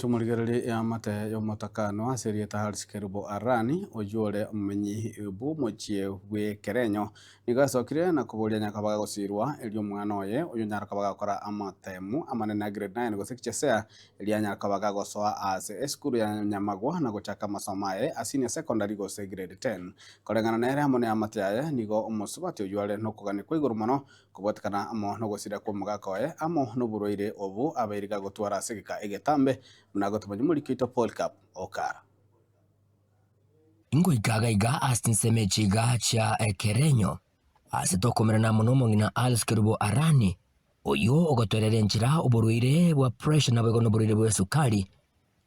Omorigereria eamate y'omotakanwa ase erieta Harris Kerubo Arani, oyio ore omomenyi bw'omochie bw'Ekerenyo, nigo asokire na koboria nyakabaga gosirwa erio omwana oye oyio onyare koba gakora amatemu amanene a grade 9 gose KJSEA erio anyare koba gagosoa ase esukuru ya Nyamagwa na gochaka amasomo aye a senior secondary gose grade 10. Koreng'ana nere amo neamate yaye nigo omosubati oyio are nokogania kwa igoro mono Kobwatekana amo nogosira kw'omogaka oye amo noborwaire obo abeire gagotwara ase egeka egetambe, buna agotomanya omoriki oito Polycarp Okara. Ngoika iga ase chinsemo echi iga chia ekerenyo, ase tokomerana amo nomong'ina Alice Kerubo Arani, oyio ogotoerera enchera oborwaire bwa pressure naboigo noborwaire bw'esukari,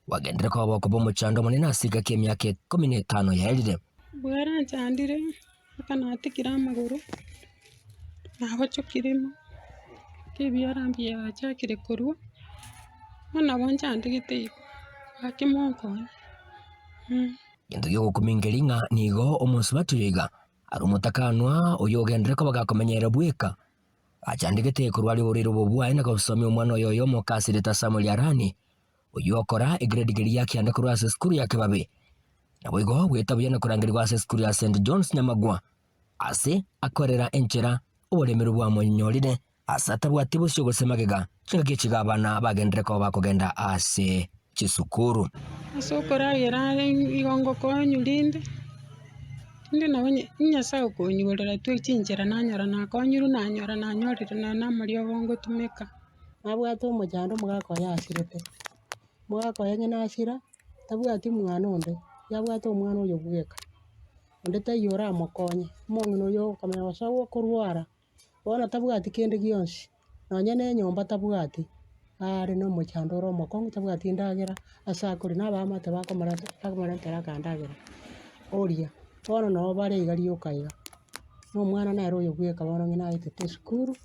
Gwagenderera koba okoba omochando omonene ase egeka ki'emiaka ikomi na etano yaerire. Bweranchandire mpaka natikire amagoro, nagochokire ime, ebiara biachakire korwa, bono nabo nchandegete igo, gaki monkonye. Gento gi'ogokumingeria ng'a nigo omosubati oyo iga are omotakanwa oyo ogenderere koba gakomenyera bweka, achandegete korwa aria oborwaire obo bwaye na gosomia omwana oye oyomo kasirete Samuel Arani, oyio okora egredi keria ya kianda korwa ase esukuru ya Kebabe. Naboigo goeta buya na korangerigwa ase esukuru ya St. John's Nyamagwa, ase akorera enchera oboremerwa bwamonyorire ase atabwati bosio gose magega, chingaki echi iga abana bagenderere koba bakogenda ase chisukuru. Ase okoragera are igo ngokonywa rinde, rinde nabo Nyasaye okonyigorera twe chinchera nanyora nakonyirwe nanyora nanyorire nonye na amariogo ngotumeka. Nabwate omochando omogaka oye asirete, omogaka oye onye nasira, tabwati mwana onde, yabwate omwana oyo bweka, onde taiyo oramokonye, omong'ina oyo okomanya gose okorwara, bono tabwati kende gionsi, nonye na enyomba tabwati, are na omochando ore omokong'u tabwati endagera ase akoria na abaamate bakomoreta bakomorentera akandagera oria, bono nabo bare iga rioka iga, na omwana nere oyo bweka bono ng'ina aetete esukuru.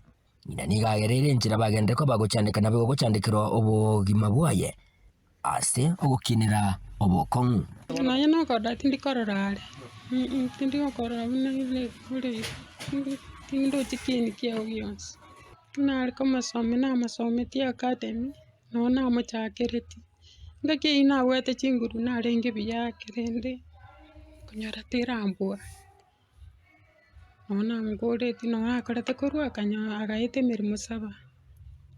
Ng'ina nigo agereire enchera bagenderere koba gochandeka naboigo gochandekerwa obogima bwaye ase ogokinera obokong'u. Nonya nokorora tindi korora are, tindi gokorora buna ore ore iga, tindochi kieni kiao gionsi. Nare komosomia namosometie academy, nabo namochakeretie, engaki eyio nabwate chinguru narenge buya ake rende, konyora terambua. Nonya namoboretie nonya akorete korwa akanyora agaeta emeremo saba,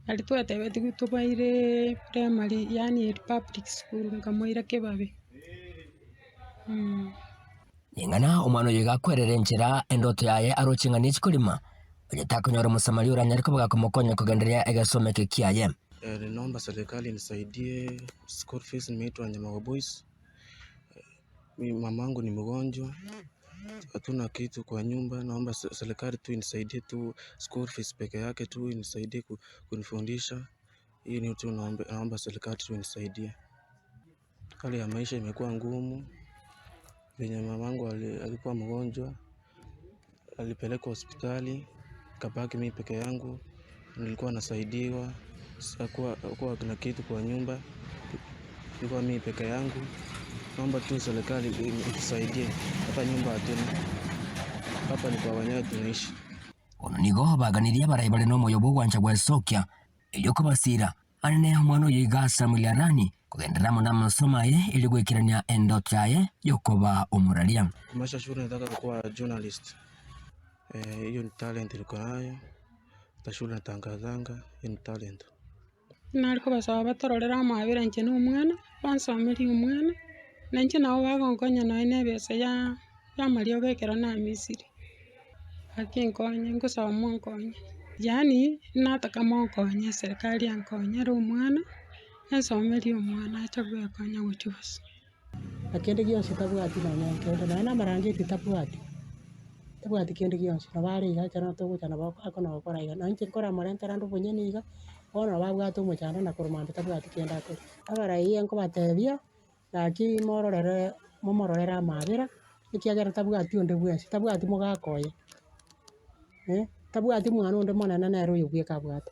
aria twatebetigwe tobaire primary yaani public school nkamoira kebabe. Ning'ana omwana oyo iga akwerere enchera endoto yaye aroche ng'a nechi korima, onye takonyora Omosamaria oranyare koba gakomokonya kogendereria egesomo eke kiaye. Ninaomba serikali inisaidie school fees nimeitwa Nyamago Boys. Mamangu ni mgonjwa, hatuna kitu kwa nyumba, naomba serikali tu inisaidie tu school fees peke yake tu inisaidie kunifundisha, hiyo ndio tu naomba serikali tu inisaidie. Hali ya maisha imekuwa ngumu, venye mamangu alikuwa mgonjwa, alipelekwa hospitali, nikabaki mimi peke yangu, nilikuwa nasaidiwa, hakuwa na kitu kwa nyumba, nilikuwa mimi peke yangu. Naomba tu serikali itusaidie, hata nyumba hatuna, hapa ni kwa wenyewe tunaishi. Bono nigo baganirie abarai bare nomoyo bw'ogwancha gwesokia, erio kobasiira Anene omwana oyo iga Samuel Arani kogenderera amo namasomo aye erio goikerania endoto yaye y'okoba omoraria. Maisha shule nataka kuwa journalist hiyo ni talent niko nayo hata shule natangazanga hiyo ni talent. Nare kobasaba batororere amabera inche na omwana, bansomerie omwana, na inche nabo bagonkonya nonye na ebesa ya y'amariogo ekero namisire. Gaki nkonye, ngosaba monkonye, yaani nataka monkonye eserikari yankonye ere omwana, ensomerie omwana ache gwekonya gochia gose. Na kende gionsi tabwati nonya nkende, nonya na amarangeti tabwati, tabwati kende gionsi, nabo are iga ekero togocha nabo akona gokora iga. Nonya inche nkoramorentera ande obonyene iga, bono nabo abwate omochando na korwa mambia tabwati kende akoria. Abaraiyo nkobatebia. Gaki mororere momororere amaabera, ekiagera tabwati onde bwensi, tabwati mogaka oye, eh, tabwati mwana onde monene nere oyo bweka abwate,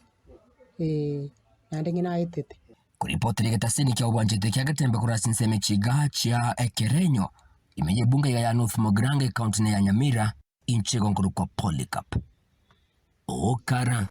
eh, naende ng'ina aetete. Koripotera egetaseni kia obwanchete kia Getembe korwa ase ensemo echiga chia Ekerenyo, ime y'ebunga iga ya North Mugirango ecounty ne ya Nyamira, inche igo nkorokwa Polycarp Okara.